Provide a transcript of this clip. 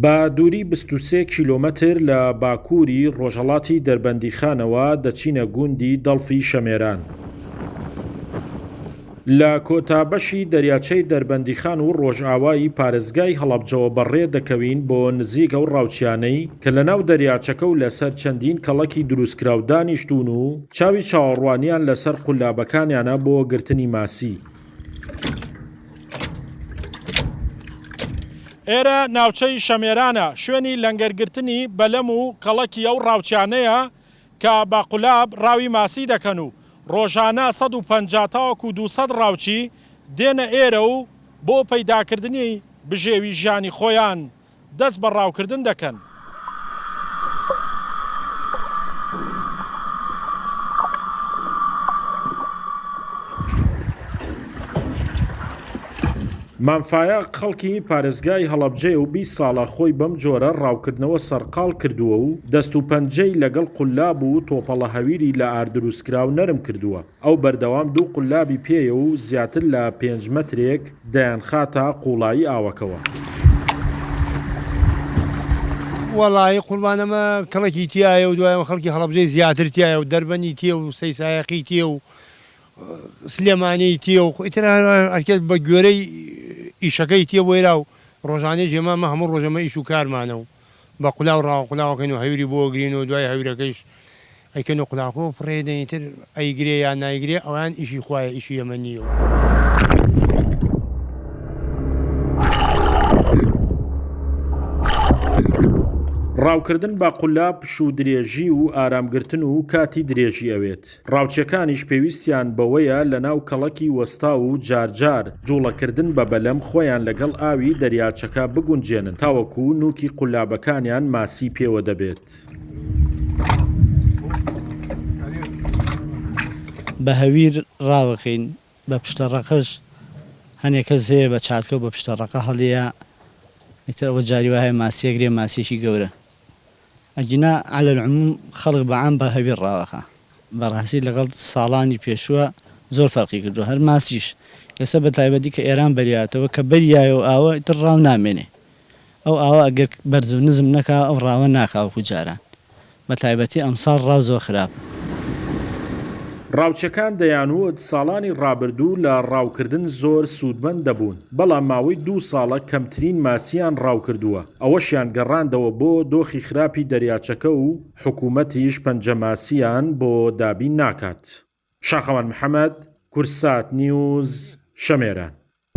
بە دووری 23 کیلۆمەتر لە باکووری ڕۆژهەڵاتی دەربەندیخانەوە دەچینە گوندی دەڵفی شەمێران. لە کۆتا بەشی دەریاچەی دەربەندیخان و ڕۆژئاوای پارێزگای هەڵەبجەوە بەڕێ دەکەوین بۆ نزیک ئەو ڕاوچیانەی کە لەناو دەریاچەکە و لەسەر چەندین کەڵەکی دروستکراو دانیشتوون و چاوی چاوەڕوانیان لەسەر قولابەکانیانە بۆ گرتنی ماسی. ئێرە ناوچەی شەمێرانە، شوێنی لەنگەرگرتنی بەلەم و کەڵەکی ئەو ڕاوچیانەیە کە بە قولاب ڕاوی ماسی دەکەن و ڕۆژانە 150 تاوەکو 200 ڕاوچی دێنە ئێرە و بۆ پەیداکردنی بژێوی ژیانی خۆیان دەست بە ڕاوکردن دەکەن. مام فایەق خەڵکی پارێزگای هەڵەبجەیە و 20 ساڵە خۆی بەم جۆرە ڕاوکردنەوە سەرقاڵ کردووە و دەست و پەنجەی لەگەڵ قولاب و تۆپەڵە هەویری لە ئارد دروستکراو نەرم کردووە. ئەو بەردەوام دوو قولابی پێیە و زیاتر لە پێنج مەترێک دەیانخاتە قووڵایی ئاوەکەوە. وەڵایی قوربان ئەمە کەڵەکی تیایە و دوای ئەمە خەڵکی هەڵەبجەی زیاتر تیایە و دەربەنی تیە و سەیسایەقی تیە و سلێمانی تیە و ئیتر هەرکەس بە گوێرەی ئیشەکەی تیە بۆ ئێرا و ڕۆژانەیش ئێمە ئەمە هەموو ڕۆژ ئەمە ئیش و کارمانە و بە قولاو ڕاوە قولاوەکەین و هەویری بۆ ئەگرین و دوای هەویرەکەیش ئەیکەن و قولاوەکە بۆ فڕێ دەین ئیتر ئەیگرێ یا نایگرێ ئەوەیان ئیشی خوایە ئیشی ئێمە نییە و. ڕاوکردن بە قولاب پشوودرێژی و ئارامگرتن و کاتی درێژی ئەوێت. ڕاوچیەکانیش پێویستیان بەوەیە لەناو کەڵەکی وەستاو و جار جار جوڵەکردن بە بەلەم خۆیان لەگەڵ ئاوی دەریاچەکە بگونجێنن تاوەکو نوکی قولابەکانیان ماسی پێوە دەبێت. بە هەویر ڕاوەکەین بە پشتە ڕەقەش هەنێ کەس هەیە بە چاتکە و بە پشتە ڕەقە هەڵیە ئیتر ئەوە جاری وا هەیە ماسیەک گرێ ماسیەکی گەورە ئەگینا علی العموم خەڵک بە عام بە هەویر ڕاوەخا. بەڕاستی لەگەڵ ساڵانی پێشووە زۆر فەرقی کردووە هەر ماسیش ئێستا بە تایبەتی کە ئێران بەریاتەوە کە بەریایەوە ئاوە ئیتر ڕاو نامێنێ ئەو ئاوە ئەگەر بەرز و نزم نەکا ئەو ڕاوە ناکا وەکو جاران بە تایبەتی ئەمساڵ ڕاو زۆر خراپە. ڕاوچیەکان دەیانوت ساڵانی ڕابردوو لە ڕاوکردن زۆر سوودمەند دەبوون، بەڵام ماوەی دوو ساڵە کەمترین ماسییان ڕاوکردووە، ئەوەشیان گەڕاندەوە بۆ دۆخی خراپی دەریاچەکە و حکومەتیش پەنجەماسییان بۆ دابین ناکات. شاخەوان محەمەد، کوردسات نیوز، شەمێران.